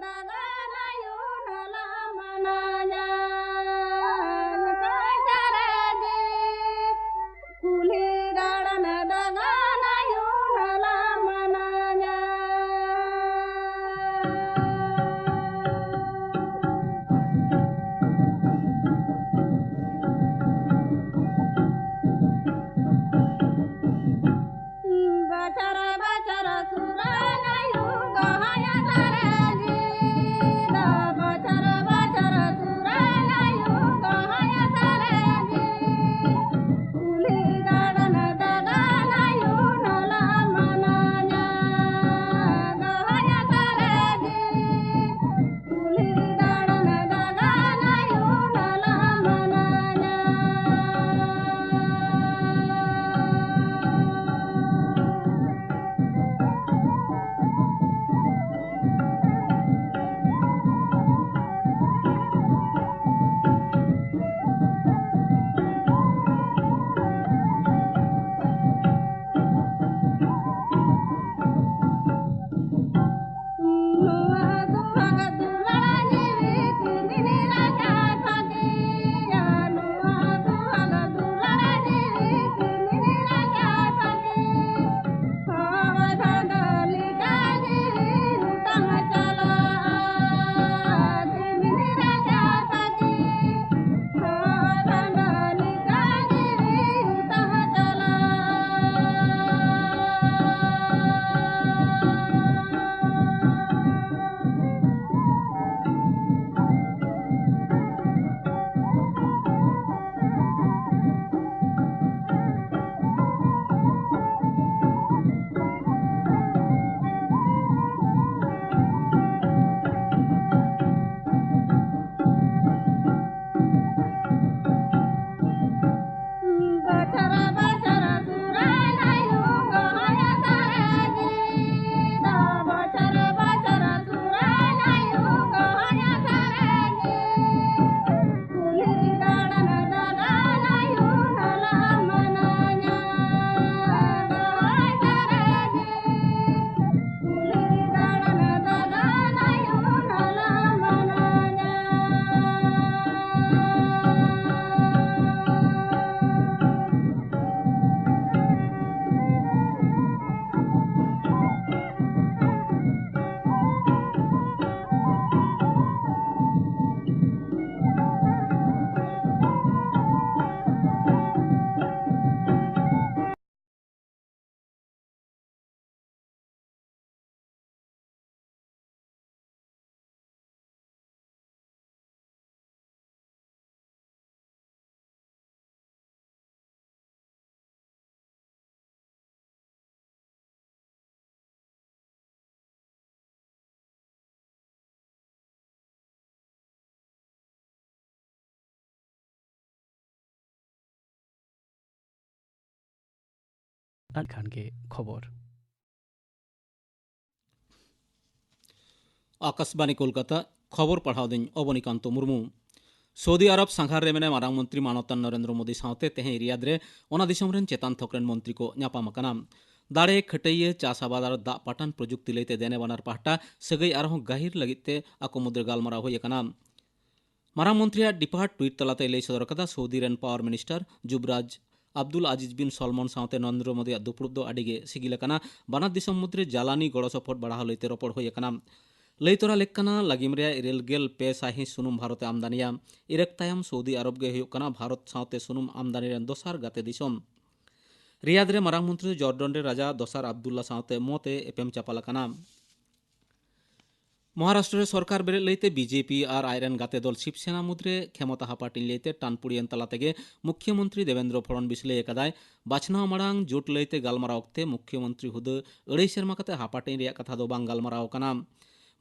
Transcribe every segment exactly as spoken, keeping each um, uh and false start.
ᱫᱟᱜᱟᱱᱟᱭᱩ ᱱᱟᱞᱟ ᱢᱟᱱᱟᱧᱟ, ᱠᱟᱪᱟᱨᱮ ᱡᱤ ᱠᱩᱞᱦᱤ ᱫᱟᱬᱟᱱ ᱫᱟᱜᱟᱱᱟᱭᱩ ᱱᱟᱞᱟ ᱢᱟᱱᱟᱧᱟ᱾ ᱵᱟᱪᱟᱨᱟ ᱵᱟᱪᱟᱨᱟ ᱥᱩᱨᱟᱱᱟᱭᱩ ᱜᱟᱦᱟᱭᱟ ᱫᱟᱨᱮ ᱡᱤ᱾ ᱟᱨ ᱠᱷᱟᱱ ᱜᱮ ᱠᱷᱚᱵᱚᱨ᱾ ᱟᱠᱟᱥᱵᱟᱱᱤ ᱠᱳᱞᱠᱟᱛᱟ, ᱠᱷᱚᱵᱚᱨ ᱯᱟᱲᱦᱟᱣ ᱫᱟᱹᱧ ᱚᱵᱚᱱᱤᱠᱟᱱᱛᱚ ᱢᱩᱨᱢᱩ᱾ ᱥᱳᱣᱫᱤ ᱟᱨᱚᱵ ᱥᱟᱸᱜᱷᱟᱨ ᱨᱮ ᱢᱮᱱᱟᱭ ᱢᱟᱨᱟᱝ ᱢᱚᱱᱛᱨᱤ ᱢᱟᱱᱚᱛᱟᱱ ᱱᱚᱨᱮᱱᱫᱨᱚ ᱢᱳᱫᱤ ᱥᱟᱶᱛᱮ ᱛᱮᱦᱮᱧ ᱨᱤᱭᱟᱫᱽ ᱨᱮ ᱚᱱᱟ ᱫᱤᱥᱚᱢ ᱨᱮᱱ ᱪᱮᱛᱟᱱ ᱛᱷᱚᱠ ᱨᱮᱱ ᱢᱚᱱᱛᱨᱤ ᱠᱚ ᱧᱟᱯᱟᱢ ᱟᱠᱟᱱᱟ᱾ ᱫᱟᱲᱮ, ᱠᱷᱟᱹᱴᱟᱹᱭᱟᱹ, ᱪᱟᱥ ᱟᱵᱟᱫ ᱟᱨ ᱫᱟᱜ ᱯᱟᱴᱟᱱ ᱯᱨᱚᱡᱩᱠᱛᱤ ᱞᱟᱹᱭᱛᱮ ᱫᱮᱱᱮ ᱵᱟᱱᱟᱨ ᱯᱟᱦᱴᱟ ᱥᱟᱹᱜᱟᱹᱭ ᱟᱨᱦᱚᱸ ᱜᱟᱹᱦᱤᱨ ᱞᱟᱹᱜᱤᱫ ᱛᱮ ᱟᱠᱚ ᱢᱩᱫᱽᱨᱮ ᱜᱟᱞᱢᱟᱨᱟᱣ ᱦᱩᱭ ᱟᱠᱟᱱᱟ᱾ ᱢᱟᱨᱟᱝ ᱢᱚᱱᱛᱨᱤᱭᱟᱜ ᱰᱤᱯᱟᱨᱴ ᱴᱩᱭᱤᱴ ᱛᱟᱞᱟᱛᱮᱭ ᱞᱟᱹᱭ ᱥᱚᱫᱚᱨ ᱟᱠᱟᱫᱟ, ᱥᱳᱣᱫᱤ ᱨᱮᱱ ᱯᱟᱣᱟᱨ ᱢᱤᱱᱤᱥᱴᱟᱨ ᱡᱩᱵᱽᱨᱟᱡᱽ ᱟᱵᱫᱩᱞ ᱟᱡᱤᱡ ᱵᱤᱱ ᱥᱚᱞᱢᱚᱱ ᱥᱟᱶᱛᱮ ᱱᱚᱨᱮᱱᱫᱨᱚ ᱢᱳᱫᱤᱭᱟᱜ ᱫᱩᱯᱲᱩᱵ ᱫᱚ ᱟᱹᱰᱤ ᱜᱮ ᱥᱤᱜᱤᱞ ᱟᱠᱟᱱᱟ᱾ ᱵᱟᱱᱟᱨ ᱫᱤᱥᱚᱢ ᱢᱩᱫᱽᱨᱮ ᱡᱟᱞᱟᱱᱤ ᱜᱚᱲᱚ ᱥᱚᱯᱚᱦᱚᱫ ᱵᱟᱲᱦᱟᱣ ᱞᱟᱹᱭᱛᱮ ᱨᱚᱯᱚᱲ ᱦᱩᱭ ᱟᱠᱟᱱᱟ᱾ ᱞᱟᱹᱭ ᱛᱚᱨᱟ ᱞᱮᱠ ᱠᱟᱱᱟ, ᱞᱟᱜᱤᱢ ᱨᱮᱭᱟᱜ ᱤᱨᱟᱹᱞ ᱜᱮᱞ ᱯᱮ ᱥᱟᱭᱦᱤᱸᱥ ᱥᱩᱱᱩᱢ ᱵᱷᱟᱨᱚᱛ ᱮ ᱟᱢᱫᱟᱱᱤᱭᱟ᱾ ᱤᱨᱟᱠ ᱛᱟᱭᱚᱢ ᱥᱳᱣᱫᱤ ᱟᱨᱚᱵ ᱜᱮ ᱦᱩᱭᱩᱜ ᱠᱟᱱᱟ ᱵᱷᱟᱨᱚᱛ ᱥᱟᱶᱛᱮ ᱥᱩᱱᱩᱢ ᱟᱢᱫᱟᱱᱤ ᱨᱮᱱ ᱫᱚᱥᱟᱨ ᱜᱟᱛᱮ ᱫᱤᱥᱚᱢ᱾ ᱨᱤᱭᱟᱫᱽ ᱨᱮ ᱢᱟᱨᱟᱝ ᱢᱚᱱᱛᱨᱤ ᱫᱚ ᱡᱚᱨᱰᱚᱱ ᱨᱮ ᱨᱟᱡᱟ ᱫᱚᱥᱟᱨ ᱟᱵᱫᱩᱞᱞᱟ ᱥᱟᱶᱛᱮ ᱢᱚᱛ ᱮ ᱮᱯᱮᱢ ᱪᱟᱯᱟᱞ ᱟᱠᱟᱱᱟ᱾ ᱢᱚᱦᱟᱨᱟᱥᱴᱨᱚ ᱨᱮ ᱥᱚᱨᱠᱟᱨ ᱵᱮᱨᱮᱫ ᱞᱟᱹᱭᱛᱮ ᱵᱤᱡᱮᱯᱤ ᱟᱨ ᱟᱡᱨᱮᱱ ᱜᱟᱛᱮ ᱫᱚᱞ ᱥᱤᱵᱽᱥᱮᱱᱟ ᱢᱩᱫᱽᱨᱮ ᱠᱷᱮᱢᱚᱛᱟ ᱦᱟᱯᱟᱴᱤᱧ ᱞᱟᱹᱭᱛᱮ ᱴᱟᱱᱯᱩᱲᱤᱭᱮᱱ ᱛᱟᱞᱟ ᱛᱮᱜᱮ ᱢᱩᱠᱷᱭᱚᱢᱚᱱᱛᱨᱤ ᱫᱮᱵᱮᱱᱫᱨᱚ ᱯᱷᱚᱲᱚᱱᱵᱤᱥ ᱞᱟᱹᱭ ᱟᱠᱟᱫᱟᱭ, ᱵᱟᱪᱷᱱᱟᱣ ᱢᱟᱲᱟᱝ ᱡᱳᱴ ᱞᱟᱹᱭᱛᱮ ᱜᱟᱞᱢᱟᱨᱟᱣ ᱚᱠᱛᱮ ᱢᱩᱠᱷᱭᱚᱢᱚᱱᱛᱨᱤ ᱦᱩᱫᱟᱹ ᱟᱹᱲᱟᱹᱭ ᱥᱮᱨᱢᱟ ᱠᱟᱛᱮ ᱦᱟᱯᱟᱴᱤᱧ ᱨᱮᱭᱟᱜ ᱠᱟᱛᱷᱟ ᱫᱚ ᱵᱟᱝ ᱜᱟᱞᱢᱟᱨᱟᱣ ᱟᱠᱟᱱᱟ᱾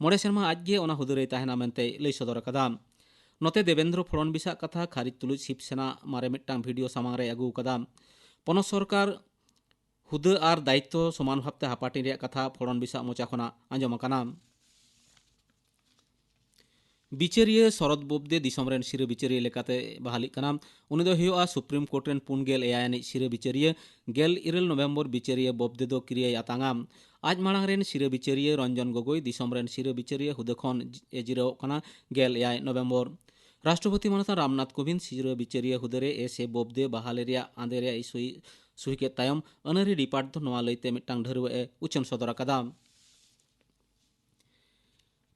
ᱢᱚᱬᱮ ᱥᱮᱨᱢᱟ ᱟᱡ ᱜᱮ ᱚᱱᱟ ᱦᱩᱫᱟᱹ ᱨᱮᱭ ᱛᱟᱦᱮᱱᱟ ᱢᱮᱱᱛᱮᱭ ᱞᱟᱹᱭ ᱥᱚᱫᱚᱨ ᱟᱠᱟᱫᱟ᱾ ᱱᱚᱛᱮ ᱫᱮᱵᱮᱱᱫᱨᱚ ᱯᱷᱚᱲᱚᱱᱵᱤᱥᱟᱜ ᱠᱟᱛᱷᱟ ᱠᱷᱟᱹᱨᱤᱡ ᱛᱩᱞᱩᱡ ᱥᱤᱵᱽᱥᱮᱱᱟ ᱢᱟᱨᱮ ᱢᱤᱫᱴᱟᱝ ᱵᱷᱤᱰᱤᱭᱳ ᱥᱟᱢᱟᱝ ᱨᱮᱭ ᱟᱹᱜᱩ ᱟᱠᱟᱫᱟ᱾ ᱯᱚᱱᱚᱛ ᱥᱚᱨᱠᱟᱨ ᱦᱩᱫᱟᱹ ᱟᱨ ᱫᱟᱭᱤᱛᱛᱚ ᱥᱚᱢᱟᱱ ᱵᱷᱟᱵᱽᱛᱮ ᱦᱟᱯᱟᱴᱤᱧ ᱨᱮᱭᱟᱜ ᱠᱟᱛᱷᱟ ᱯᱷᱚᱲᱚᱱᱵᱤᱥᱟᱜ ᱢᱚᱪᱟ ᱠᱷᱚᱱᱟᱜ ᱟᱸᱡᱚᱢ ᱟᱠᱟᱱᱟ᱾ ᱵᱤᱪᱟᱹᱨᱤᱭᱟᱹ ᱥᱚᱨᱚᱫ ᱵᱳᱵᱫᱮ ᱫᱤᱥᱚᱢ ᱨᱮᱱ ᱥᱤᱨᱟᱹ ᱵᱤᱪᱟᱹᱨᱤᱭᱟᱹ ᱞᱮᱠᱟᱛᱮ ᱵᱟᱦᱟᱞᱤᱜ ᱠᱟᱱᱟ᱾ ᱩᱱᱤ ᱫᱚ ᱦᱩᱭᱩᱜᱼᱟ ᱥᱩᱯᱨᱤᱢ ᱠᱳᱨᱴ ᱨᱮᱱ ᱯᱩᱱ ᱜᱮᱞ ᱮᱭᱟᱭ ᱟᱹᱱᱤᱡ ᱥᱤᱨᱟᱹ ᱵᱤᱪᱟᱹᱨᱤᱭᱟᱹ᱾ ᱜᱮᱞ ᱤᱨᱟᱹᱞ ᱱᱚᱵᱷᱮᱢᱵᱚᱨ ᱵᱤᱪᱟᱹᱨᱤᱭᱟᱹ ᱵᱳᱵᱫᱮ ᱫᱚ ᱠᱤᱨᱤᱭᱟᱭ ᱟᱛᱟᱝᱟ᱾ ᱟᱡ ᱢᱟᱲᱟᱝ ᱨᱮᱱ ᱥᱤᱨᱟᱹ ᱵᱤᱪᱟᱹᱨᱤᱭᱟᱹ ᱨᱚᱧᱡᱚᱱ ᱜᱚᱜᱚᱭ ᱫᱤᱥᱚᱢ ᱨᱮᱱ ᱥᱤᱨᱟᱹ ᱵᱤᱪᱟᱹᱨᱤᱭᱟᱹ ᱦᱩᱫᱟᱹ ᱠᱷᱚᱱ ᱮ ᱡᱤᱨᱟᱹᱣᱚᱜ ᱠᱟᱱᱟ ᱜᱮᱞ ᱮᱭᱟᱭ ᱱᱚᱵᱷᱮᱢᱵᱚᱨ᱾ ᱨᱟᱥᱴᱨᱚᱯᱚᱛᱤ ᱢᱟᱱᱚᱛᱟᱱ ᱨᱟᱢᱱᱟᱛᱷ ᱠᱳᱵᱤᱱᱫᱽ ᱥᱤᱨᱟᱹ ᱵᱤᱪᱟᱹᱨᱤᱭᱟᱹ ᱦᱩᱫᱟᱹ ᱨᱮ ᱮᱥ ᱮ ᱵᱳᱵᱫᱮ ᱵᱟᱦᱟᱞᱤ ᱨᱮᱭᱟᱜ ᱟᱸᱫᱮ ᱨᱮᱭᱟᱜ ᱥᱩᱭ, ᱥᱩᱭ ᱠᱮᱫ ᱛᱟᱭᱚᱢ ᱟᱹᱱᱟᱹᱨᱤ ᱰᱤᱯᱟᱨᱴ ᱫᱚ ᱱᱚᱣᱟ ᱞᱟᱹᱭᱛᱮ ᱢᱤᱫᱴᱟᱝ ᱰᱷᱟᱹᱨᱣᱟᱹᱜ ᱮ ᱩᱪᱷᱟᱹᱱ ᱥᱚᱫᱚᱨ ᱟᱠᱟᱫᱟ᱾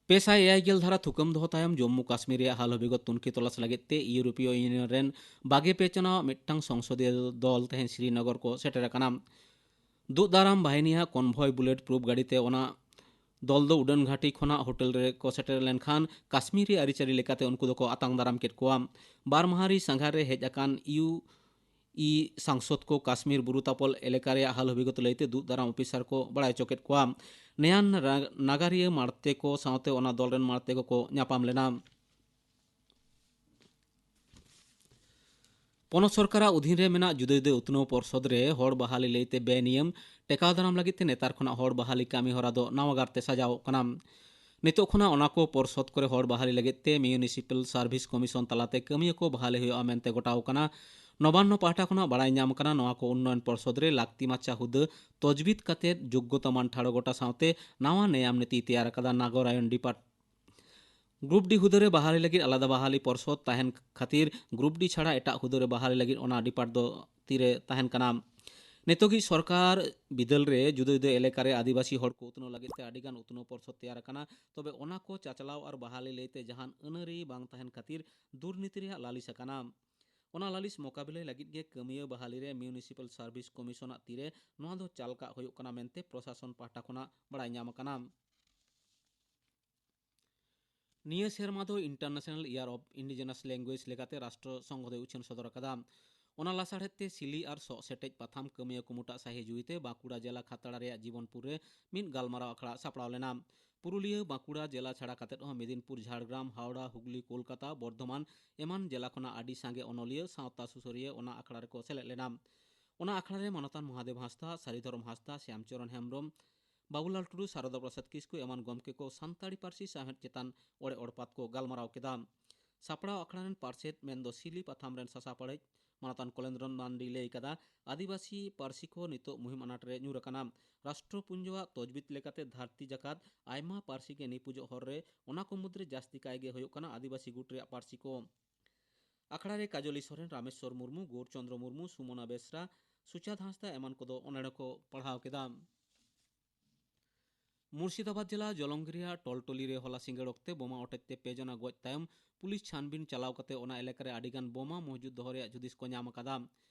ᱯᱮ ᱥᱟᱭ ᱮᱭᱟᱭ ᱜᱮᱞ ᱫᱷᱟᱨᱟ ᱛᱷᱩᱠᱟᱹᱢ ᱫᱚᱦᱚ ᱛᱟᱭᱚᱢ ᱡᱚᱢᱢᱩ ᱠᱟᱥᱢᱤᱨ ᱨᱮᱭᱟᱜ ᱦᱟᱞ ᱦᱟᱹᱵᱤᱜᱚᱛ ᱛᱩᱱᱠᱷᱤ ᱛᱚᱞᱟᱥ ᱞᱟᱹᱜᱤᱫ ᱛᱮ ᱤᱭᱩᱨᱳᱯᱤᱭᱚ ᱤᱭᱩᱱᱤᱭᱚᱱ ᱨᱮᱱ ᱵᱟᱜᱮ ᱯᱮ ᱪᱟᱱᱟᱣ ᱢᱤᱫᱴᱟᱝ ᱥᱚᱝᱥᱚᱫᱤᱭᱚ ᱫᱚᱞ ᱛᱮᱦᱮᱧ ᱥᱨᱤᱱᱚᱜᱚᱨ ᱠᱚ ᱥᱮᱴᱮᱨ ᱟᱠᱟᱱᱟ᱾ ᱫᱩᱜ ᱫᱟᱨᱟᱢ ᱵᱟᱦᱤᱱᱤᱭᱟᱜ ᱠᱚᱱᱵᱷᱚᱭ ᱵᱩᱞᱮᱴ ᱯᱨᱩᱯ ᱜᱟᱹᱰᱤ ᱛᱮ ᱚᱱᱟ ᱫᱚᱞ ᱫᱚ ᱩᱰᱟᱹᱱ ᱜᱷᱟᱹᱴᱤ ᱠᱷᱚᱱᱟᱜ ᱦᱳᱴᱮᱞ ᱨᱮᱠᱚ ᱥᱮᱴᱮᱨ ᱞᱮᱱᱠᱷᱟᱱ ᱠᱟᱥᱢᱤᱨᱤ ᱟᱹᱨᱤᱪᱟᱹᱞᱤ ᱞᱮᱠᱟᱛᱮ ᱩᱱᱠᱩ ᱫᱚᱠᱚ ᱟᱛᱟᱝ ᱫᱟᱨᱟᱢ ᱠᱮᱫ ᱠᱚᱣᱟ᱾ ᱵᱟᱨ ᱢᱟᱦᱟᱨᱤ ᱥᱟᱸᱜᱷᱟᱨ ᱨᱮ ᱦᱮᱡ ᱟᱠᱟᱱ ᱤᱭᱩ ᱤ ᱥᱟᱝᱥᱚᱫ ᱠᱚ ᱠᱟᱥᱢᱤᱨ ᱵᱩᱨᱩ ᱛᱟᱯᱚᱞ ᱮᱞᱟᱠᱟ ᱨᱮᱭᱟᱜ ᱦᱟᱞ ᱦᱟᱹᱵᱤᱜᱚᱛ ᱞᱟᱹᱭᱛᱮ ᱫᱩᱜ ᱫᱟᱨᱟᱢ ᱚᱯᱷᱤᱥᱟᱨ ᱠᱚ ᱵᱟᱲᱟᱭ ᱦᱚᱪᱚ ᱠᱮᱫ ᱠᱚᱣᱟ᱾ ᱱᱮᱭᱟᱱ ᱱᱟᱜᱟᱨᱤᱭᱟᱹ ᱢᱟᱲᱛᱮ ᱠᱚ ᱥᱟᱶᱛᱮ ᱚᱱᱟ ᱫᱚᱞ ᱨᱮᱱ ᱢᱟᱲᱛᱮ ᱠᱚᱠᱚ ᱧᱟᱯᱟᱢ ᱞᱮᱱᱟ᱾ ᱯᱚᱱᱚᱛ ᱥᱚᱨᱠᱟᱨᱟᱜ ᱚᱫᱷᱤᱱ ᱨᱮ ᱢᱮᱱᱟᱜ ᱡᱩᱫᱟᱹ ᱡᱩᱫᱟᱹ ᱩᱛᱱᱟᱹᱣ ᱯᱚᱨᱥᱚᱫ ᱨᱮ ᱦᱚᱲ ᱵᱟᱦᱟᱞᱤ ᱞᱟᱹᱭᱛᱮ ᱵᱮᱱᱤᱭᱚᱢ ᱴᱮᱠᱟᱣ ᱫᱟᱨᱟᱢ ᱞᱟᱹᱜᱤᱫ ᱛᱮ ᱱᱮᱛᱟᱨ ᱠᱷᱚᱱᱟᱜ ᱦᱚᱲ ᱵᱟᱦᱟᱞᱤ ᱠᱟᱹᱢᱤ ᱦᱚᱨᱟ ᱫᱚ ᱱᱟᱣᱟ ᱜᱟᱨᱛᱮ ᱥᱟᱡᱟᱣᱚᱜ ᱠᱟᱱᱟ᱾ ᱱᱤᱛᱚᱜ ᱠᱷᱚᱱᱟᱜ ᱚᱱᱟ ᱠᱚ ᱯᱚᱨᱥᱚᱫ ᱠᱚᱨᱮ ᱦᱚᱲ ᱵᱟᱦᱟᱞᱤ ᱞᱟᱹᱜᱤᱫ ᱛᱮ ᱢᱤᱭᱩᱱᱤᱥᱤᱯᱟᱞ ᱥᱟᱨᱵᱷᱤᱥ ᱠᱚᱢᱤᱥᱚᱱ ᱛᱟᱞᱟᱛᱮ ᱠᱟᱹᱢᱤᱭᱟᱹ ᱠᱚ ᱵᱟᱦᱟᱞᱤ ᱦᱩᱭᱩᱜᱼᱟ ᱢᱮᱱᱛᱮ ᱜᱚᱴᱟᱣ ᱠᱟᱱᱟ᱾ ᱱᱚᱵᱟᱱᱱᱚ ᱯᱟᱦᱴᱟ ᱠᱷᱚᱱᱟᱜ ᱵᱟᱲᱟᱭ ᱧᱟᱢ ᱠᱟᱱᱟ, ᱱᱚᱣᱟ ᱠᱚ ᱩᱱᱱᱚᱭᱚᱱ ᱯᱚᱨᱥᱚᱫ ᱨᱮ ᱞᱟᱹᱠᱛᱤ ᱢᱟᱪᱷᱟ ᱦᱩᱫᱟᱹ ᱛᱚᱡᱵᱤᱫ ᱠᱟᱛᱮ ᱡᱳᱜᱽᱜᱚᱛᱟ ᱢᱟᱱ ᱴᱷᱟᱲᱚ ᱜᱚᱴᱟ ᱥᱟᱶᱛᱮ ᱱᱟᱣᱟ ᱱᱮᱭᱟᱢ ᱱᱤᱛᱤᱭ ᱛᱮᱭᱟᱨ ᱟᱠᱟᱫᱟ ᱱᱟᱜᱚᱨᱟᱭᱚᱱ ᱰᱤᱯᱟᱨᱴ ᱜᱨᱩᱯ ᱰᱤ ᱦᱩᱫᱟᱹ ᱨᱮ ᱵᱟᱦᱟᱞᱤ ᱞᱟᱹᱜᱤᱫ ᱟᱞᱟᱫᱟ ᱵᱟᱦᱟᱞᱤ ᱯᱚᱨᱥᱚᱫ ᱛᱟᱦᱮᱱ ᱠᱷᱟᱹᱛᱤᱨ ᱜᱨᱩᱯ ᱰᱤ ᱪᱷᱟᱲᱟ ᱮᱴᱟᱜ ᱦᱩᱫᱟᱹ ᱨᱮ ᱵᱟᱦᱟᱞᱤ ᱞᱟᱹᱜᱤᱫ ᱚᱱᱟ ᱰᱤᱯᱟᱨᱴ ᱫᱚ ᱛᱤᱨᱮ ᱛᱟᱦᱮᱱ ᱠᱟᱱᱟ᱾ ᱱᱤᱛᱚᱜᱤᱡ ᱥᱚᱨᱠᱟᱨ ᱵᱤᱫᱟᱹᱞ ᱨᱮ ᱡᱩᱫᱟᱹ ᱡᱩᱫᱟᱹ ᱮᱞᱟᱠᱟ ᱨᱮ ᱟᱹᱫᱤᱵᱟᱹᱥᱤ ᱦᱚᱲ ᱠᱚ ᱩᱛᱱᱟᱹᱣ ᱞᱟᱹᱜᱤᱫ ᱛᱮ ᱟᱹᱰᱤᱜᱟᱱ ᱩᱛᱱᱟᱹᱣ ᱯᱚᱨᱥᱚᱫ ᱛᱮᱭᱟᱨ ᱟᱠᱟᱱᱟ᱾ ᱛᱚᱵᱮ ᱚᱱᱟ ᱠᱚ ᱪᱟᱪᱞᱟᱣ ᱟᱨ ᱵᱟᱦᱟᱞᱤ ᱞᱟᱹᱭᱛᱮ ᱡᱟᱦᱟᱱ ᱟᱹᱱᱟᱹᱨᱤ ᱵᱟᱝ ᱛᱟᱦᱮᱱ ᱠᱷᱟᱹᱛᱤᱨ ᱫᱩᱨᱱᱤᱛᱤ ᱨᱮᱭᱟᱜ ᱞᱟᱹᱞᱤᱥ ᱟᱠᱟᱱᱟ᱾ ᱚᱱᱟ ᱞᱟᱹᱞᱤᱥ ᱢᱚᱠᱟᱵᱤᱞᱟᱹᱭ ᱞᱟᱹᱜᱤᱫ ᱜᱮ ᱠᱟᱹᱢᱤᱭᱟᱹ ᱵᱟᱦᱟᱞᱤ ᱨᱮ ᱢᱤᱭᱩᱱᱤᱥᱤᱯᱟᱞ ᱥᱟᱨᱵᱷᱤᱥ ᱠᱚᱢᱤᱥᱚᱱᱟᱜ ᱛᱤᱨᱮ ᱱᱚᱣᱟ ᱫᱚ ᱪᱟᱞ ᱠᱟᱜ ᱦᱩᱭᱩᱜ ᱠᱟᱱᱟ ᱢᱮᱱᱛᱮ ᱯᱨᱚᱥᱟᱥᱚᱱ ᱯᱟᱦᱴᱟ ᱠᱷᱚᱱᱟᱜ ᱵᱟᱲᱟᱭ ᱧᱟᱢ ᱟᱠᱟᱱᱟ᱾ ᱱᱤᱭᱟᱹ ᱥᱮᱨᱢᱟ ᱫᱚ International Year of Indigenous Language ᱞᱮᱠᱟᱛᱮ ᱨᱟᱥᱴᱨᱚ ᱥᱚᱝᱜᱷᱚ ᱫᱚᱭ ᱩᱪᱷᱟᱹᱱ ᱥᱚᱫᱚᱨ ᱟᱠᱟᱫᱟ᱾ ᱚᱱᱟ ᱞᱟᱥᱟᱲᱦᱮᱫ ᱛᱮ ᱥᱤᱞᱤ ᱟᱨ ᱥᱚᱜ ᱥᱮᱴᱮᱡ ᱯᱟᱛᱷᱟᱢ ᱠᱟᱹᱢᱤᱭᱟᱹ ᱠᱩᱢᱩᱴᱟᱜ ᱥᱟᱹᱦᱤ ᱡᱩᱦᱤᱛᱮ ᱵᱟᱸᱠᱩᱲᱟ ᱡᱮᱞᱟ ᱠᱷᱟᱛᱲᱟ ᱨᱮᱭᱟᱜ ᱡᱤᱵᱚᱱᱯᱩᱨ ᱨᱮ ᱢᱤᱫ ᱜᱟᱞᱢᱟᱨᱟᱣ ᱟᱠᱷᱲᱟ ᱥᱟᱯᱲᱟᱣ ᱞᱮᱱᱟ᱾ ᱯᱩᱨᱩᱞᱤᱭᱟᱹ, ᱵᱟᱸᱠᱩᱲᱟ ᱡᱮᱞᱟ ᱪᱷᱟᱲᱟ ᱠᱟᱛᱮᱫ ᱦᱚᱸ ᱢᱮᱫᱤᱱᱯᱩᱨ, ᱡᱷᱟᱲᱜᱨᱟᱢ, ᱦᱟᱣᱲᱟ, ᱦᱩᱜᱽᱞᱤ, ᱠᱳᱞᱠᱟᱛᱟ, ᱵᱚᱨᱫᱷᱚᱢᱟᱱ ᱮᱢᱟᱱ ᱡᱮᱞᱟ ᱠᱷᱚᱱᱟᱜ ᱟᱹᱰᱤ ᱥᱟᱸᱜᱮ ᱚᱱᱚᱞᱤᱭᱟᱹ, ᱥᱟᱶᱛᱟ ᱥᱩᱥᱟᱹᱨᱤᱭᱟᱹ ᱚᱱᱟ ᱟᱠᱷᱲᱟ ᱨᱮᱠᱚ ᱥᱮᱞᱮᱫ ᱞᱮᱱᱟ᱾ ᱚᱱᱟ ᱟᱠᱷᱲᱟ ᱨᱮ ᱢᱟᱱᱚᱛᱟᱱ ᱢᱚᱦᱟᱫᱮᱵ ᱦᱟᱸᱥᱫᱟ, ᱥᱟᱹᱨᱤᱫᱷᱚᱨᱚᱢ ᱦᱟᱸᱥᱫᱟ, ᱥᱭᱟᱢᱪᱚᱨᱚᱱ ᱦᱮᱢᱵᱽᱨᱚᱢ, ᱵᱟᱵᱩᱞᱟᱞ ᱴᱩᱰᱩ, ᱥᱟᱨᱚᱫᱟ ᱯᱨᱚᱥᱟᱫᱽ ᱠᱤᱥᱠᱩ ᱮᱢᱟᱱ ᱜᱚᱢᱠᱮ ᱠᱚ ᱥᱟᱱᱛᱟᱲᱤ ᱯᱟᱹᱨᱥᱤ ᱥᱟᱶᱦᱮᱫ ᱪᱮᱛᱟᱱ ᱚᱲᱮ ᱚᱲᱯᱟᱛ ᱠᱚ ᱜᱟᱞᱢᱟᱨᱟᱣ ᱠᱮᱫᱟ᱾ ᱥᱟᱯᱲᱟᱣ ᱟᱠᱷᱲᱟ ᱨᱮᱱ ᱯᱟᱨᱥᱮᱛ ᱢᱮᱱᱫᱚ ᱥᱤᱞᱤ ᱯᱟᱛᱷᱟᱢ ᱨᱮᱱ ᱥᱟᱥᱟᱯᱟᱲᱮᱡ ᱢᱟᱱᱚᱛᱟᱱ ᱠᱚᱞᱮᱱᱫᱨᱚ ᱢᱟᱱᱰᱤ ᱞᱟᱹᱭ ᱠᱟᱫᱟ, ᱟᱹᱫᱤᱵᱟᱹᱥᱤ ᱯᱟᱹᱨᱥᱤ ᱠᱚ ᱱᱤᱛᱚᱜ ᱢᱩᱦᱤᱢ ᱟᱱᱟᱴ ᱨᱮ ᱧᱩᱨ ᱟᱠᱟᱱᱟ᱾ ᱨᱟᱥᱴᱨᱚ ᱯᱩᱧᱡᱚᱣᱟᱜ ᱛᱚᱡᱵᱤᱫ ᱞᱮᱠᱟᱛᱮ ᱫᱷᱟᱹᱨᱛᱤ ᱡᱟᱠᱟᱛ ᱟᱭᱢᱟ ᱯᱟᱹᱨᱥᱤ ᱜᱮ ᱱᱤᱯᱩᱡᱚᱜ ᱦᱚᱨ ᱨᱮ, ᱚᱱᱟ ᱠᱚ ᱢᱩᱫᱽᱨᱮ ᱡᱟᱹᱥᱛᱤ ᱠᱟᱭ ᱜᱮ ᱦᱩᱭᱩᱜ ᱠᱟᱱᱟ ᱟᱹᱫᱤᱵᱟᱹᱥᱤ ᱜᱩᱴ ᱨᱮᱭᱟᱜ ᱯᱟᱹᱨᱥᱤ ᱠᱚ᱾ ᱟᱠᱷᱲᱟ ᱨᱮ ᱠᱟᱡᱚᱞᱤ ᱥᱚᱨᱮᱱ, ᱨᱟᱢᱮᱥᱣᱚᱨ ᱢᱩᱨᱢᱩ, ᱜᱳᱨᱪᱚᱱᱫᱨᱚ ᱢᱩᱨᱢᱩ, ᱥᱩᱢᱚᱱᱟ ᱵᱮᱥᱨᱟ, ᱥᱩᱪᱟᱸᱫᱽ ᱦᱟᱸᱥᱫᱟ ᱮᱢᱟᱱ ᱠᱚᱫᱚ ᱚᱱᱚᱬᱦᱮ ᱠᱚ ᱯᱟᱲᱦᱟᱣ ᱠᱮᱫᱟ᱾ ᱢᱩᱨᱥᱤᱫᱟᱵᱟᱫᱽ ᱡᱮᱞᱟ ᱡᱚᱞᱚᱝᱜᱤᱨᱤᱭᱟ ᱴᱚᱞᱴᱚᱞᱤ ᱨᱮ ᱦᱚᱞᱟ ᱥᱤᱸᱜᱟᱹᱲ ᱚᱠᱛᱮ ᱵᱳᱢᱟ ᱚᱴᱮᱡ ᱛᱮ ᱯᱮ ᱡᱚᱱᱟ ᱜᱚᱡ ᱛᱟᱭᱚᱢ ᱯᱩᱞᱤᱥ ᱪᱷᱟᱱᱵᱤᱱ ᱪᱟᱞᱟᱣ ᱠᱟᱛᱮ ᱚᱱᱟ ᱮᱞᱟᱠᱟ ᱨᱮ ᱟᱹᱰᱤᱜᱟᱱ ᱵᱳᱢᱟ ᱢᱚᱦᱡᱩᱫ ᱫᱚᱦᱚ ᱨᱮᱭᱟᱜ ᱡᱩᱫᱤᱥ ᱠᱚ ᱧᱟᱢ ᱟᱠᱟᱫᱟ᱾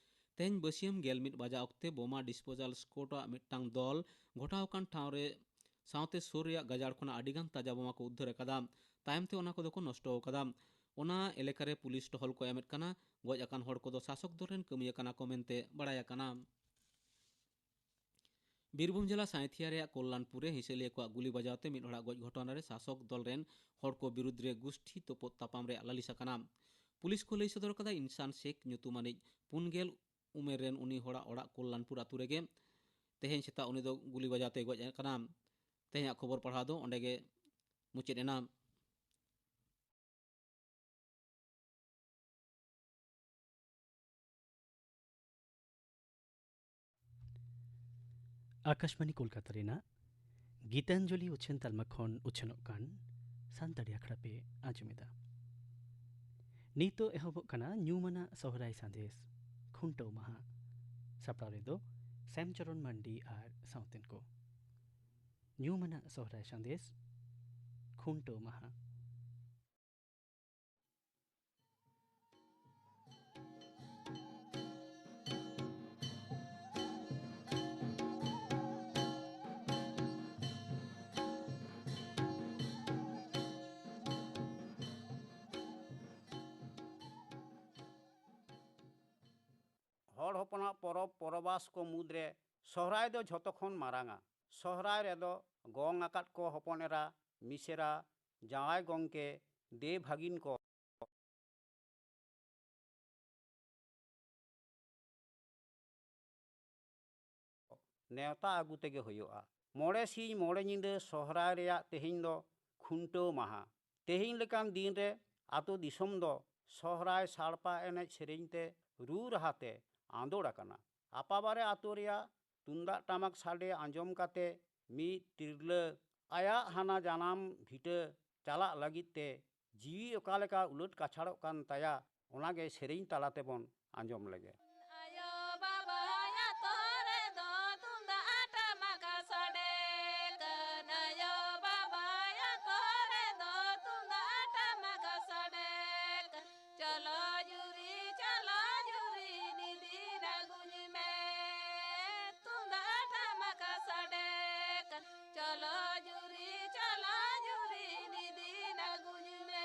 ᱛᱮᱦᱮᱧ ᱵᱟᱹᱥᱤᱭᱟᱹᱢ ᱜᱮᱞ ᱢᱤᱫ ᱵᱟᱡᱟᱜ ᱚᱠᱛᱮ ᱵᱳᱢᱟ ᱰᱤᱥᱯᱳᱡᱟᱞ ᱥᱠᱣᱟᱰ ᱟᱜ ᱢᱤᱫᱴᱟᱝ ᱫᱚᱞ ᱜᱷᱚᱴᱟᱣ ᱟᱠᱟᱱ ᱴᱷᱟᱶ ᱨᱮ ᱥᱟᱶᱛᱮ ᱥᱩᱨ ᱨᱮᱭᱟᱜ ᱜᱟᱡᱟᱲ ᱠᱷᱚᱱᱟᱜ ᱟᱹᱰᱤᱜᱟᱱ ᱛᱟᱡᱟ ᱵᱳᱢᱟ ᱠᱚ ᱩᱫᱽᱫᱷᱟᱹᱨ ᱟᱠᱟᱫᱟ᱾ ᱛᱟᱭᱚᱢ ᱛᱮ ᱚᱱᱟ ᱠᱚᱫᱚ ᱠᱚ ᱱᱚᱥᱴᱚ ᱟᱠᱟᱫᱟ᱾ ᱚᱱᱟ ᱮᱞᱟᱠᱟ ᱨᱮ ᱯᱩᱞᱤᱥ ᱴᱚᱦᱚᱞ ᱠᱚ ᱮᱢᱮᱫ ᱠᱟᱱᱟ᱾ ᱜᱚᱡ ᱟᱠᱟᱱ ᱦᱚᱲ ᱠᱚᱫᱚ ᱥᱟᱥᱚᱠ ᱫᱚᱞ ᱨᱮᱱ ᱠᱟᱹᱢᱤᱭᱟᱹ ᱠᱟᱱᱟ ᱠᱚ ᱢᱮᱱᱛᱮ ᱵᱟᱲᱟᱭ ᱟᱠᱟᱱᱟ᱾ ᱵᱤᱨᱵᱷᱩᱢ ᱡᱮᱞᱟ ᱥᱟᱸᱭᱛᱷᱤᱭᱟ ᱨᱮᱭᱟᱜ ᱠᱚᱞᱞᱟᱱᱯᱩᱨ ᱨᱮ ᱦᱤᱸᱥᱟᱹᱞᱤᱭᱟᱹ ᱠᱚᱣᱟᱜ ᱜᱩᱞᱤ ᱵᱟᱡᱟᱣ ᱛᱮ ᱢᱤᱫ ᱦᱚᱲᱟᱜ ᱜᱚᱡ ᱜᱷᱚᱴᱚᱱᱟ ᱨᱮ ᱥᱟᱥᱚᱠ ᱫᱚᱞ ᱨᱮᱱ ᱦᱚᱲ ᱠᱚ ᱵᱤᱨᱩᱫᱽ ᱨᱮ ᱜᱩᱥᱴᱷᱤ ᱛᱚᱯᱚᱫ ᱛᱟᱯᱟᱢ ᱨᱮᱭᱟᱜ ᱞᱟᱹᱞᱤᱥ ᱟᱠᱟᱱᱟ᱾ ᱯᱩᱞᱤᱥ ᱠᱚ ᱞᱟᱹᱭ ᱥᱚᱫᱚᱨ ᱠᱟᱫᱟ, ᱤᱱᱥᱟᱱ ᱥᱮᱠᱷ ᱧᱩᱛᱩᱢᱟᱱᱤᱡ ᱯᱩᱱ ᱜᱮᱞ ᱩᱢᱮᱨ ᱨᱮᱱ ᱩᱱᱤ ᱦᱚᱲᱟᱜ ᱚᱲᱟᱜ ᱠᱚᱞᱞᱟᱱᱯᱩᱨ ᱟᱹᱛᱩ ᱨᱮᱜᱮ ᱛᱮᱦᱮᱧ ᱥᱮᱛᱟᱜ ᱩᱱᱤ ᱫᱚ ᱜᱩᱞᱤ ᱵᱟᱡᱟᱣ ᱛᱮᱭ ᱜᱚᱡ ᱟᱠᱟᱱᱟ᱾ ᱛᱮᱦᱮᱧᱟᱜ ᱠᱷᱚᱵᱚᱨ ᱯᱟᱲᱦᱟᱣ ᱫᱚ ᱚᱸᱰᱮ ᱜᱮ ᱢᱩᱪᱟᱹᱫ ᱮᱱᱟ᱾ ᱟᱠᱟᱥᱵᱟᱱᱤ ᱠᱳᱞᱠᱟᱛᱟ ᱨᱮᱱᱟᱜ ᱜᱤᱛᱟᱧᱡᱚᱞᱤ ᱩᱪᱷᱟᱹᱱ ᱛᱟᱞᱢᱟ ᱠᱷᱚᱱ ᱩᱪᱷᱟᱹᱱᱚᱜ ᱠᱟᱱ ᱥᱟᱱᱛᱟᱲᱤ ᱟᱠᱷᱲᱟ ᱯᱮ ᱟᱸᱡᱚᱢᱮᱫᱟ᱾ ᱱᱤᱛᱚᱜ ᱮᱦᱚᱵᱚᱜ ᱠᱟᱱᱟ ᱧᱩᱢᱟᱱᱟᱜ ᱥᱚᱦᱨᱟᱭ ᱥᱟᱸᱫᱮᱥ, ᱠᱷᱩᱱᱴᱟᱹᱣ ᱢᱟᱦᱟ᱾ ᱥᱟᱯᱲᱟᱣ ᱨᱮᱫᱚ ᱥᱮᱢᱪᱚᱨᱚᱱ ᱢᱟᱱᱰᱤ ᱟᱨ ᱥᱟᱶᱛᱮᱱ ᱠᱚ᱾ ᱧᱩᱢᱟᱱᱟᱜ ᱥᱚᱦᱨᱟᱭ ᱥᱟᱸᱫᱮᱥ, ᱠᱷᱩᱱᱴᱟᱹᱣ ᱢᱟᱦᱟ᱾ ᱦᱚᱲ ᱦᱚᱯᱚᱱᱟᱜ ᱯᱚᱨᱚᱵᱽ ᱯᱚᱨᱚᱵᱟᱥ ᱠᱚ ᱢᱩᱫᱽᱨᱮ ᱥᱚᱦᱨᱟᱭ ᱫᱚ ᱡᱷᱚᱛᱚ ᱠᱷᱚᱱ ᱢᱟᱨᱟᱝᱟ᱾ ᱥᱚᱦᱨᱟᱭ ᱨᱮᱫᱚ ᱜᱚᱝ ᱟᱠᱟᱫ ᱠᱚ ᱦᱚᱯᱚᱱ ᱮᱨᱟ, ᱢᱤᱥᱮᱨᱟ, ᱡᱟᱶᱟᱭ ᱜᱚᱝᱠᱮ, ᱫᱮ ᱵᱷᱟᱹᱜᱤᱱ ᱠᱚ ᱱᱮᱣᱛᱟ ᱟᱹᱜᱩ ᱛᱮᱜᱮ ᱦᱩᱭᱩᱜᱼᱟ᱾ ᱢᱚᱬᱮ ᱥᱤᱧ ᱢᱚᱬᱮ ᱧᱤᱫᱟᱹ ᱥᱚᱦᱨᱟᱭ ᱨᱮᱭᱟᱜ ᱛᱮᱦᱮᱧ ᱫᱚ ᱠᱷᱩᱱᱴᱟᱹᱣ ᱢᱟᱦᱟ᱾ ᱛᱮᱦᱮᱧ ᱞᱮᱠᱟᱱ ᱫᱤᱱ ᱨᱮ ᱟᱛᱳ ᱫᱤᱥᱚᱢ ᱫᱚ ᱥᱚᱦᱨᱟᱭ ᱥᱟᱲᱯᱟ ᱮᱱᱮᱡ ᱥᱮᱨᱮᱧ ᱛᱮ, ᱨᱩ ᱨᱟᱦᱟ ᱛᱮ ᱟᱸᱫᱳᱲ ᱟᱠᱟᱱᱟ᱾ ᱟᱯᱟᱵᱟᱨᱮ ᱟᱛᱳ ᱨᱮᱭᱟᱜ ᱛᱩᱢᱫᱟᱜ ᱴᱟᱢᱟᱠ ᱥᱟᱰᱮ ᱟᱸᱡᱚᱢ ᱠᱟᱛᱮ ᱢᱤᱫ ᱛᱤᱨᱞᱟᱹ ᱟᱭᱟᱜ ᱦᱟᱱᱟ ᱡᱟᱱᱟᱢ ᱵᱷᱤᱴᱟᱹ ᱪᱟᱞᱟᱜ ᱞᱟᱹᱜᱤᱫ ᱛᱮ ᱡᱤᱣᱤ ᱚᱠᱟ ᱞᱮᱠᱟ ᱩᱞᱟᱹᱴ ᱠᱟᱪᱷᱟᱲᱚᱜ ᱠᱟᱱ ᱛᱟᱭᱟ, ᱚᱱᱟᱜᱮ ᱥᱮᱨᱮᱧ ᱛᱟᱞᱟ ᱛᱮᱵᱚᱱ ᱟᱸᱡᱚᱢ ᱞᱮᱜᱮ᱾ ᱟᱭᱳ ᱵᱟᱵᱟ ᱟᱛᱳ ᱨᱮᱫᱚ ᱛᱩᱢᱫᱟᱜ ᱴᱟᱢᱟᱠ ᱥᱟᱰᱮ ᱠᱟᱱ, ᱟᱭᱳ ᱵᱟᱵᱟ ᱟᱛᱳ ᱨᱮᱫᱚ ᱛᱩᱢᱫᱟᱜ ᱴᱟᱢᱟᱠ ᱥᱟᱰᱮ ᱠᱟᱱ᱾ ᱪᱚᱞᱚ ᱡᱩᱨᱤ, ᱪᱚᱞᱚ ᱡᱩᱨᱤ, ᱱᱤᱫᱤᱱ ᱟᱹᱜᱩᱧ ᱢᱮ᱾ ᱛᱩᱢᱫᱟᱜ ᱴᱟᱢᱟᱠ ᱥᱟᱰᱮ ᱠᱟᱱ, ᱪᱚᱞᱚ ᱡᱩᱨᱤ, ᱪᱚᱞᱚ ᱡᱩᱨᱤ, ᱱᱤᱫᱤᱱ ᱟᱹᱜᱩᱧ ᱢᱮ᱾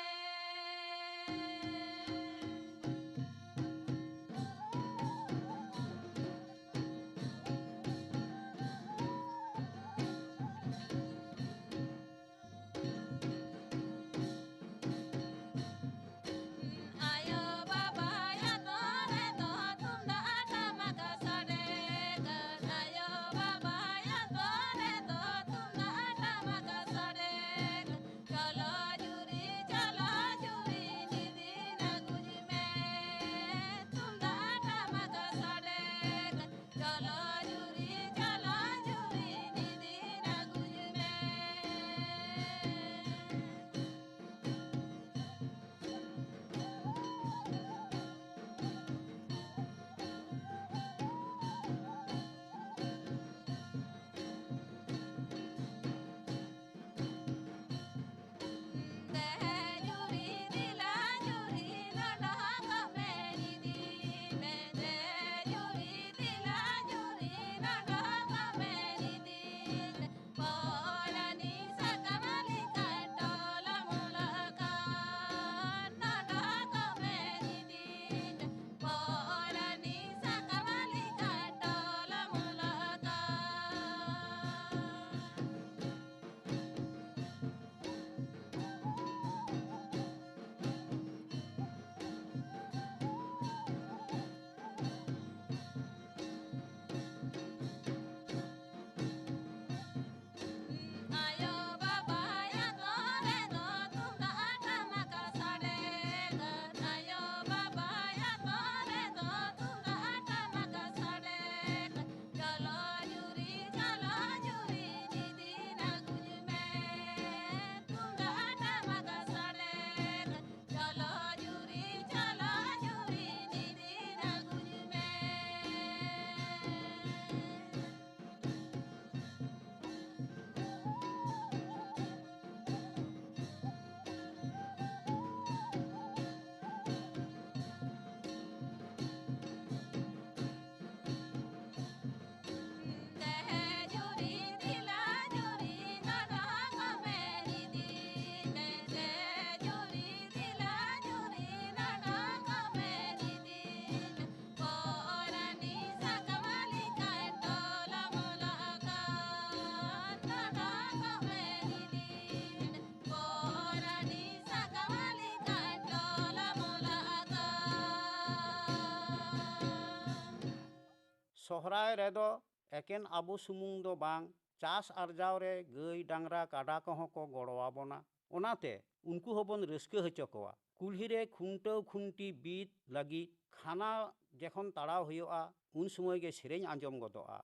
ᱥᱚᱦᱨᱟᱭ ᱨᱮᱫᱚ ᱮᱠᱮᱱ ᱟᱵᱚ ᱥᱩᱢᱩᱝ ᱫᱚ ᱵᱟᱝ, ᱪᱟᱥ ᱟᱨᱡᱟᱣ ᱨᱮ ᱜᱟᱹᱭ, ᱰᱟᱝᱨᱟ, ᱠᱟᱰᱟ ᱠᱚᱦᱚᱸ ᱠᱚ ᱜᱚᱲᱚ ᱟᱵᱚᱱᱟ᱾ ᱚᱱᱟᱛᱮ ᱩᱱᱠᱩ ᱦᱚᱸᱵᱚᱱ ᱨᱟᱹᱥᱠᱟᱹ ᱦᱚᱪᱚ ᱠᱚᱣᱟ᱾ ᱠᱩᱞᱦᱤ ᱨᱮ ᱠᱷᱩᱱᱴᱟᱹᱣ ᱠᱷᱩᱱᱴᱤ ᱵᱤᱫ ᱞᱟᱹᱜᱤᱫ ᱠᱷᱟᱱᱟ ᱡᱚᱠᱷᱚᱱ ᱛᱟᱲᱟᱣ ᱦᱩᱭᱩᱜᱼᱟ, ᱩᱱ ᱥᱚᱢᱚᱭ ᱜᱮ ᱥᱮᱨᱮᱧ ᱟᱸᱡᱚᱢ ᱜᱚᱫᱚᱜᱼᱟ᱾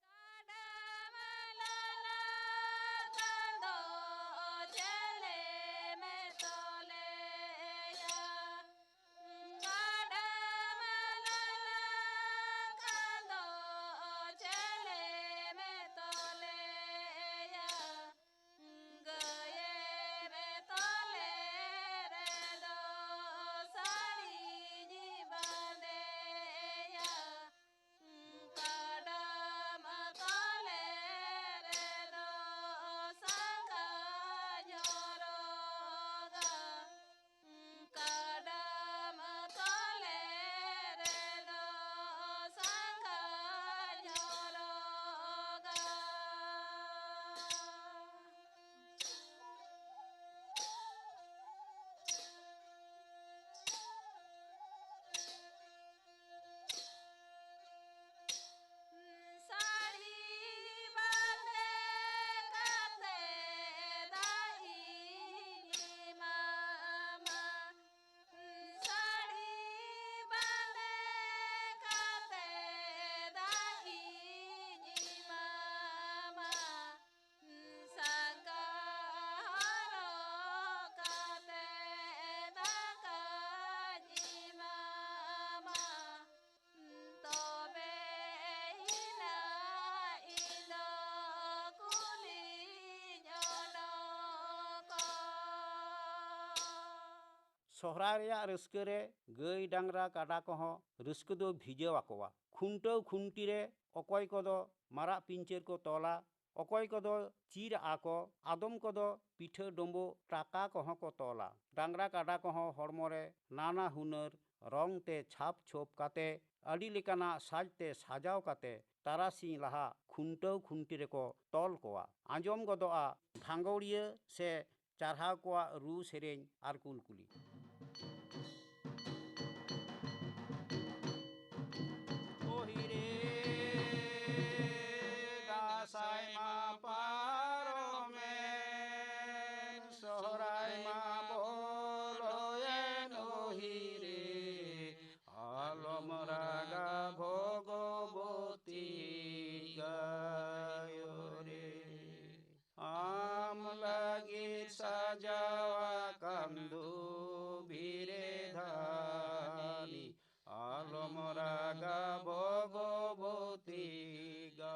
ᱥᱚᱦᱨᱟᱭ ᱨᱮᱭᱟᱜ ᱨᱟᱹᱥᱠᱟᱹ ᱨᱮ ᱜᱟᱹᱭ, ᱰᱟᱝᱨᱟ, ᱠᱟᱰᱟ ᱠᱚᱦᱚᱸ ᱨᱟᱹᱥᱠᱟᱹ ᱫᱚ ᱵᱷᱤᱡᱟᱹᱣ ᱟᱠᱚᱣᱟ᱾ ᱠᱷᱩᱱᱴᱟᱹᱣ ᱠᱷᱩᱱᱴᱤ ᱨᱮ ᱚᱠᱚᱭ ᱠᱚᱫᱚ ᱢᱟᱨᱟᱜ ᱯᱤᱧᱪᱟᱹᱨ ᱠᱚ ᱛᱚᱞᱟ, ᱚᱠᱚᱭ ᱠᱚᱫᱚ ᱪᱤᱨ ᱟᱠᱚ, ᱟᱫᱚᱢ ᱠᱚᱫᱚ ᱯᱤᱴᱷᱟᱹ ᱰᱳᱸᱵᱳᱜ ᱴᱟᱠᱟ ᱠᱚᱦᱚᱸ ᱠᱚ ᱛᱚᱞᱟ᱾ ᱰᱟᱝᱨᱟ ᱠᱟᱰᱟ ᱠᱚᱦᱚᱸ ᱦᱚᱲᱢᱚ ᱨᱮ ᱱᱟᱱᱟ ᱦᱩᱱᱟᱹᱨ ᱨᱚᱝ ᱛᱮ ᱪᱷᱟᱯ ᱪᱷᱳᱯ ᱠᱟᱛᱮ, ᱟᱹᱰᱤ ᱞᱮᱠᱟᱱᱟᱜ ᱥᱟᱡᱽ ᱛᱮ ᱥᱟᱡᱟᱣ ᱠᱟᱛᱮ ᱛᱟᱨᱟᱥᱤᱧ ᱞᱟᱦᱟ ᱠᱷᱩᱱᱴᱟᱹᱣ ᱠᱷᱩᱱᱴᱤ ᱨᱮᱠᱚ ᱛᱚᱞ ᱠᱚᱣᱟ᱾ ᱟᱸᱡᱚᱢ ᱜᱚᱫᱚᱜᱼᱟ ᱫᱷᱟᱸᱜᱚᱲᱤᱭᱟᱹ ᱥᱮ ᱪᱟᱨᱦᱟᱣ ᱠᱚᱣᱟᱜ ᱨᱩ ᱥᱮᱨᱮᱧ ᱟᱨ ᱠᱩᱞᱠᱩᱞᱤ᱾ ᱡᱟᱣᱟ ᱠᱟᱱᱫᱩ ᱵᱤᱨᱮᱫᱷᱟᱱᱤ ᱟᱞᱚᱢ ᱨᱟᱜᱟ ᱵᱷᱚᱜᱚᱵᱚᱛᱤ ᱜᱟ᱾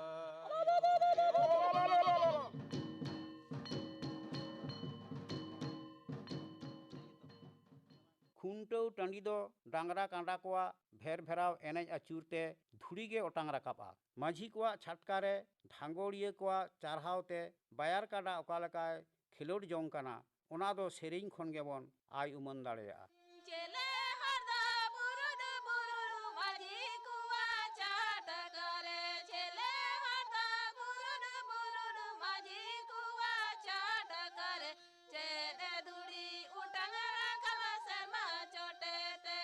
ᱠᱷᱩᱱᱴᱟᱹᱣ ᱴᱟᱺᱰᱤ ᱫᱚ ᱰᱟᱝᱨᱟ ᱠᱟᱸᱰᱟ ᱠᱚᱣᱟᱜ ᱵᱷᱮᱨ ᱵᱷᱮᱨᱟᱣ ᱮᱱᱮᱡ ᱟᱹᱪᱩᱨ ᱛᱮ ᱫᱷᱩᱲᱤ ᱜᱮ ᱚᱴᱟᱝ ᱨᱟᱠᱟᱵᱼᱟ᱾ ᱢᱟᱹᱡᱷᱤ ᱠᱚᱣᱟᱜ ᱪᱷᱟᱴᱠᱟ ᱨᱮ ᱰᱷᱟᱸᱜᱚᱲᱤᱭᱟᱹ ᱠᱚᱣᱟᱜ ᱪᱟᱨᱦᱟᱣ ᱛᱮ ᱵᱟᱭᱟᱨ ᱠᱟᱰᱟ ᱚᱠᱟ ᱞᱮᱠᱟᱭ ᱠᱷᱮᱞᱳᱰ ᱡᱚᱝ ᱠᱟᱱᱟ, ᱚᱱᱟ ᱫᱚ ᱥᱮᱨᱮᱧ ᱠᱷᱚᱱ ᱜᱮᱵᱚᱱ ᱟᱭ ᱩᱢᱟᱹᱱ ᱫᱟᱲᱮᱭᱟᱜᱼᱟ᱾ ᱪᱮᱞᱮ ᱦᱚᱲ ᱫᱚ ᱵᱩᱨᱩᱰ ᱵᱩᱨᱩᱰ ᱢᱟᱹᱡᱷᱤ ᱠᱚᱣᱟᱜ ᱪᱷᱟᱴᱠᱟ ᱨᱮ, ᱪᱮᱞᱮ ᱦᱚᱲ ᱫᱚ ᱵᱩᱨᱩᱰ ᱵᱩᱨᱩᱰ ᱢᱟᱹᱡᱷᱤ ᱠᱚᱣᱟᱜ ᱪᱷᱟᱴᱠᱟ ᱨᱮ, ᱪᱮᱫ ᱮ ᱫᱷᱩᱲᱤ ᱚᱴᱟᱝ ᱨᱟᱠᱟᱵ ᱥᱮᱨᱢᱟ ᱪᱚᱴᱮ ᱛᱮ᱾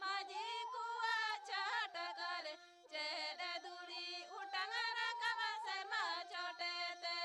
ᱢᱟᱹᱡᱷᱤ ᱠᱚᱣᱟᱜ ᱪᱷᱟᱴᱠᱟ ᱨᱮ ᱪᱮᱫ ᱮ ᱫᱷᱩᱲᱤ ᱚᱴᱟᱝ ᱨᱟᱠᱟᱵ ᱥᱮᱨᱢᱟ ᱪᱚᱴᱮ ᱛᱮ᱾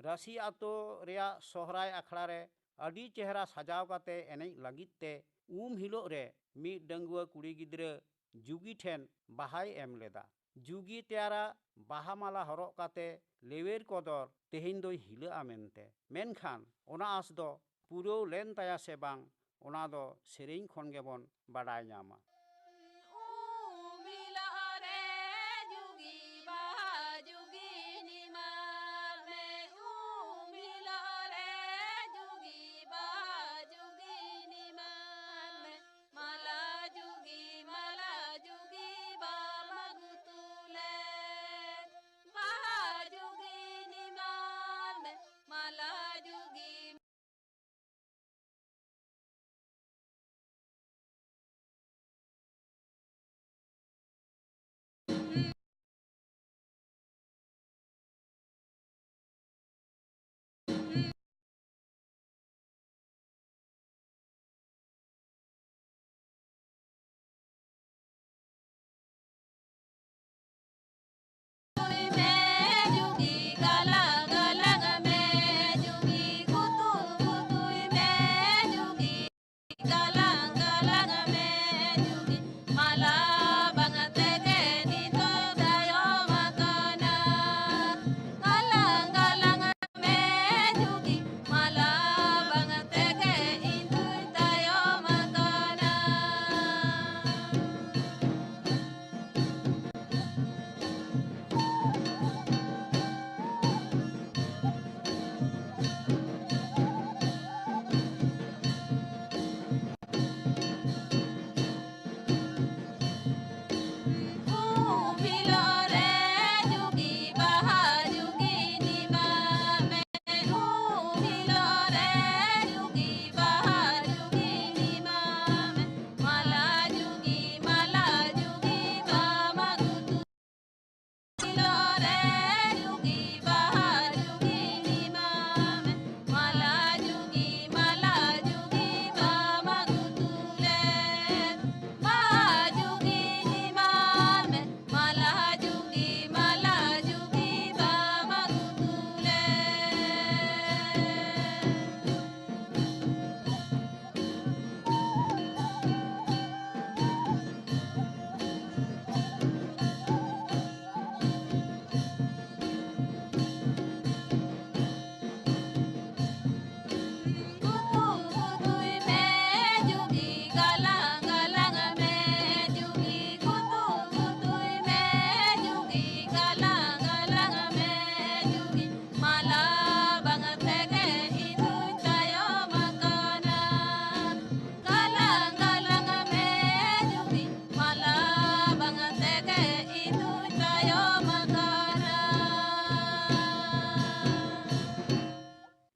ᱨᱟᱹᱥᱤ ᱟᱛᱳ ᱨᱮᱭᱟᱜ ᱥᱚᱦᱨᱟᱭ ᱟᱠᱷᱲᱟ ᱨᱮ ᱟᱹᱰᱤ ᱪᱮᱦᱨᱟ ᱥᱟᱡᱟᱣ ᱠᱟᱛᱮ ᱮᱱᱮᱡ ᱞᱟᱹᱜᱤᱫ ᱛᱮ ᱩᱢ ᱦᱤᱞᱳᱜ ᱨᱮ ᱢᱤᱫ ᱰᱟᱺᱜᱩᱣᱟᱹ ᱠᱩᱲᱤ ᱜᱤᱫᱽᱨᱟᱹ ᱡᱩᱜᱤ ᱴᱷᱮᱱ ᱵᱟᱦᱟᱭ ᱮᱢ ᱞᱮᱫᱟ᱾ ᱡᱩᱜᱤ ᱛᱮᱭᱟᱨᱟᱜ ᱵᱟᱦᱟ ᱢᱟᱞᱟ ᱦᱚᱨᱚᱜ ᱠᱟᱛᱮ ᱞᱮᱣᱮᱨ ᱠᱚᱫᱚᱨ ᱛᱮᱦᱮᱧ ᱫᱚᱭ ᱦᱤᱞᱟᱹᱜᱼᱟ ᱢᱮᱱᱛᱮ᱾ ᱢᱮᱱᱠᱷᱟᱱ ᱚᱱᱟ ᱟᱸᱥ ᱫᱚ ᱯᱩᱨᱟᱹᱣ ᱞᱮᱱ ᱛᱟᱭᱟ ᱥᱮ ᱵᱟᱝ, ᱚᱱᱟ ᱫᱚ ᱥᱮᱨᱮᱧ ᱠᱷᱚᱱ ᱜᱮᱵᱚᱱ ᱵᱟᱰᱟᱭ ᱧᱟᱢᱟ᱾ ᱩᱢ ᱦᱤᱞᱳᱜ ᱨᱮ ᱡᱩᱜᱤ ᱵᱟᱦᱟ ᱡᱩᱜᱤ ᱱᱤᱢᱟᱨ ᱢᱮ, ᱩᱢ ᱦᱤᱞᱳᱜ ᱨᱮ ᱡᱩᱜᱤ ᱵᱟᱦᱟ ᱡᱩᱜᱤ ᱱᱤᱢᱟᱨ ᱢᱮ, ᱢᱟᱞᱟ ᱡᱩᱜᱤ, ᱢᱟᱞᱟ ᱡᱩᱜᱤ ᱵᱟᱢ ᱟᱹᱜᱩ ᱛᱩᱞᱮ, ᱵᱟᱦᱟ ᱡᱩᱜᱤ ᱱᱤᱢᱟᱨ ᱢᱮ, ᱢᱟᱞᱟ ᱡᱩᱜᱤ᱾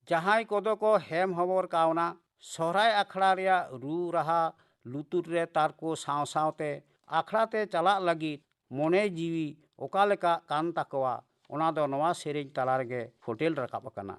ᱡᱟᱦᱟᱸᱭ ᱠᱚᱫᱚ ᱠᱚ ᱦᱮᱢ ᱦᱚᱵᱚᱨ ᱠᱟᱣᱱᱟ, ᱥᱚᱦᱨᱟᱭ ᱟᱠᱷᱲᱟ ᱨᱮᱭᱟᱜ ᱨᱩ ᱨᱟᱦᱟ ᱞᱩᱛᱩᱨ ᱨᱮ ᱛᱟᱨᱠᱚ ᱥᱟᱶ ᱥᱟᱶᱛᱮ ᱟᱠᱷᱲᱟ ᱛᱮ ᱪᱟᱞᱟᱜ ᱞᱟᱹᱜᱤᱫ ᱢᱚᱱᱮ ᱡᱤᱣᱤ ᱚᱠᱟ ᱞᱮᱠᱟᱜ ᱠᱟᱱ ᱛᱟᱠᱚᱣᱟ, ᱚᱱᱟ ᱫᱚ ᱱᱚᱣᱟ ᱥᱮᱨᱮᱧ ᱛᱟᱞᱟ ᱨᱮᱜᱮ ᱯᱷᱚᱴᱮᱞ ᱨᱟᱠᱟᱵ ᱟᱠᱟᱱᱟ᱾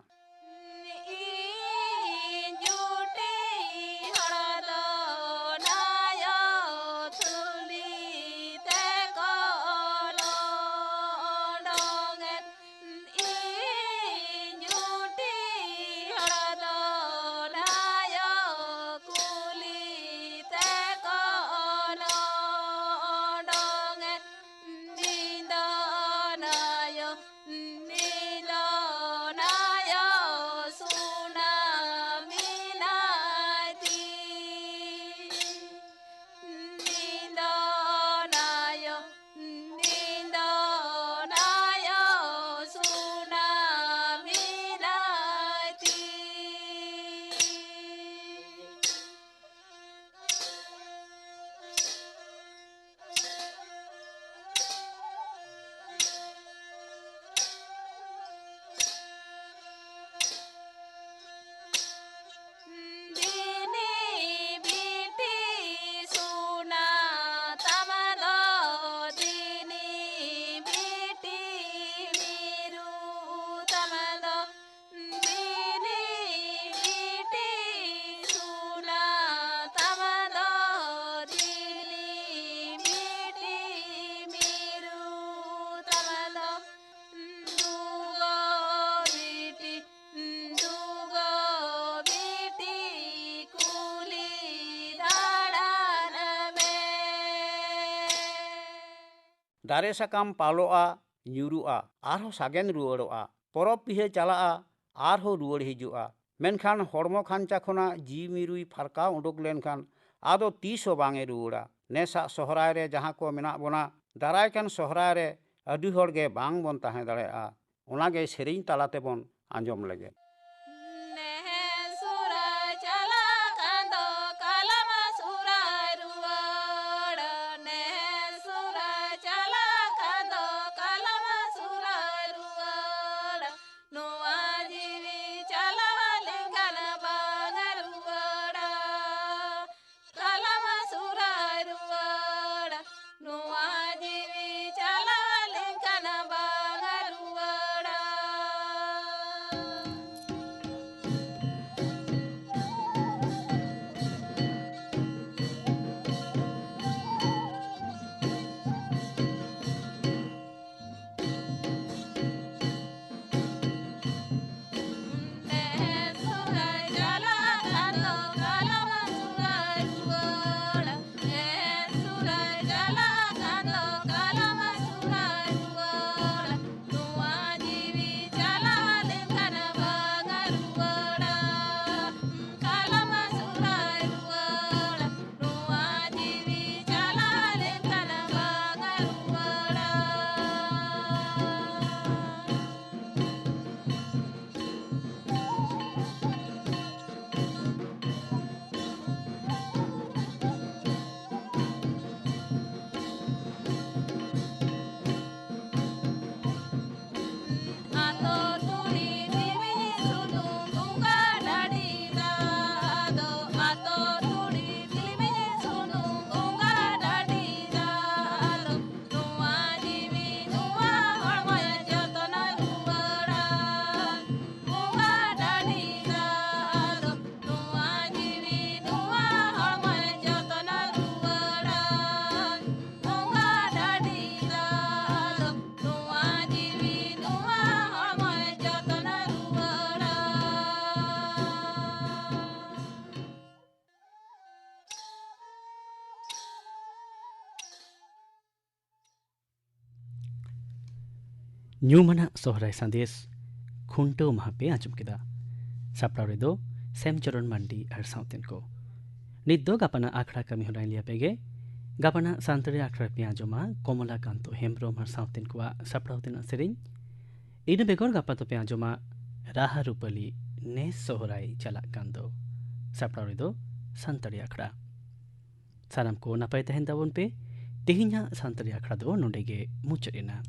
ᱫᱟᱨᱮ ᱥᱟᱠᱟᱢ ᱯᱟᱞᱚᱜᱼᱟ, ᱧᱩᱨᱩᱜᱼᱟ, ᱟᱨᱦᱚᱸ ᱥᱟᱜᱮᱱ ᱨᱩᱣᱟᱹᱲᱚᱜᱼᱟ᱾ ᱯᱚᱨᱚᱵᱽ ᱯᱤᱦᱟᱹ ᱪᱟᱞᱟᱜᱼᱟ, ᱟᱨᱦᱚᱸ ᱨᱩᱣᱟᱹᱲ ᱦᱤᱡᱩᱜᱼᱟ᱾ ᱢᱮᱱᱠᱷᱟᱱ ᱦᱚᱲᱢᱚ ᱠᱷᱟᱧᱪᱟ ᱠᱷᱚᱱᱟᱜ ᱡᱤᱣᱤ ᱢᱤᱨᱩᱭ ᱯᱷᱟᱨᱠᱟᱣ ᱩᱰᱩᱠ ᱞᱮᱱᱠᱷᱟᱱ ᱟᱫᱚ ᱛᱤᱥ ᱦᱚᱸ ᱵᱟᱝ ᱮ ᱨᱩᱣᱟᱹᱲᱟ᱾ ᱱᱮᱥᱟᱜ ᱥᱚᱦᱨᱟᱭ ᱨᱮ ᱡᱟᱦᱟᱸ ᱠᱚ ᱢᱮᱱᱟᱜ ᱵᱚᱱᱟ, ᱫᱟᱨᱟᱭ ᱠᱟᱱ ᱥᱚᱦᱨᱟᱭ ᱨᱮ ᱟᱹᱰᱤ ᱦᱚᱲ ᱜᱮ ᱵᱟᱝ ᱵᱚᱱ ᱛᱟᱦᱮᱸ ᱫᱟᱲᱮᱭᱟᱜᱼᱟ᱾ ᱚᱱᱟ ᱜᱮ ᱥᱮᱨᱮᱧ ᱛᱟᱞᱟ ᱛᱮᱵᱚᱱ ᱟᱸᱡᱚᱢ ᱞᱮᱜᱮ᱾ ᱱᱮᱦᱮ ᱥᱚᱦᱨᱟᱭ ᱪᱟᱞᱟᱜ ᱠᱟᱱ ᱫᱚ ᱠᱟᱞᱟᱢᱟ ᱥᱚᱦᱨᱟᱭ ᱨᱩᱣᱟᱹᱲ, ᱱᱮᱦᱮ ᱥᱚᱦᱨᱟᱭ ᱪᱟᱞᱟᱜ ᱠᱟᱱ ᱫᱚ ᱠᱟᱞᱟᱢᱟ ᱥᱚᱦᱨᱟᱭ ᱨᱩᱣᱟᱹᱲ, ᱱᱚᱣᱟ ᱡᱤᱣᱤ ᱪᱟᱞᱟᱜ ᱧᱩᱢᱟᱱᱟᱜ ᱥᱚᱦᱨᱟᱭ ᱥᱟᱸᱫᱮᱥ ᱠᱷᱩᱱᱴᱟᱹᱣ ᱢᱟᱦᱟ ᱯᱮ ᱟᱸᱡᱚᱢ ᱠᱮᱫᱟ᱾ ᱥᱟᱯᱲᱟᱣ ᱨᱮᱫᱚ ᱥᱮᱢᱪᱚᱨᱚᱱ ᱢᱟᱱᱰᱤ ᱟᱨ ᱥᱟᱶᱛᱮᱱ ᱠᱚ᱾ ᱱᱤᱛ ᱫᱚ ᱜᱟᱯᱟᱱᱟᱜ ᱟᱠᱷᱲᱟ ᱠᱟᱹᱢᱤ ᱦᱚᱨᱟᱧ ᱞᱟᱹᱭ ᱟᱯᱮ ᱜᱮ᱾ ᱜᱟᱯᱟᱱᱟᱜ ᱥᱟᱱᱛᱟᱲᱤ ᱟᱠᱷᱲᱟ ᱯᱮ ᱟᱸᱡᱚᱢᱟ ᱠᱚᱢᱚᱞᱟ ᱠᱟᱱᱛᱚ ᱦᱮᱢᱵᱨᱚᱢ ᱟᱨ ᱥᱟᱶᱛᱮᱱ ᱠᱚᱣᱟᱜ ᱥᱟᱯᱲᱟᱣ ᱛᱮᱱᱟᱜ ᱥᱮᱨᱮᱧ᱾ ᱤᱱᱟᱹ ᱵᱮᱜᱚᱨ ᱜᱟᱯᱟ ᱫᱚᱯᱮ ᱟᱸᱡᱚᱢᱟ ᱨᱟᱦᱟ ᱨᱩᱯᱟᱹᱞᱤ ᱱᱮᱥ ᱥᱚᱦᱨᱟᱭ ᱪᱟᱞᱟᱜ ᱠᱟᱱ ᱫᱚ᱾ ᱥᱟᱯᱲᱟᱣ ᱨᱮᱫᱚ ᱥᱟᱱᱛᱟᱲᱤ ᱟᱠᱷᱲᱟ᱾ ᱥᱟᱱᱟᱢ ᱠᱚ ᱱᱟᱯᱟᱭ ᱛᱟᱦᱮᱱ ᱛᱟᱵᱚᱱ ᱯᱮ᱾ ᱛᱮᱦᱮᱧᱟᱜ ᱥᱟᱱᱛᱟᱲᱤ ᱟᱠᱷᱲᱟ ᱫᱚ ᱱᱚᱰᱮ ᱜᱮ ᱢᱩᱪᱟᱹᱫ ᱮᱱᱟ᱾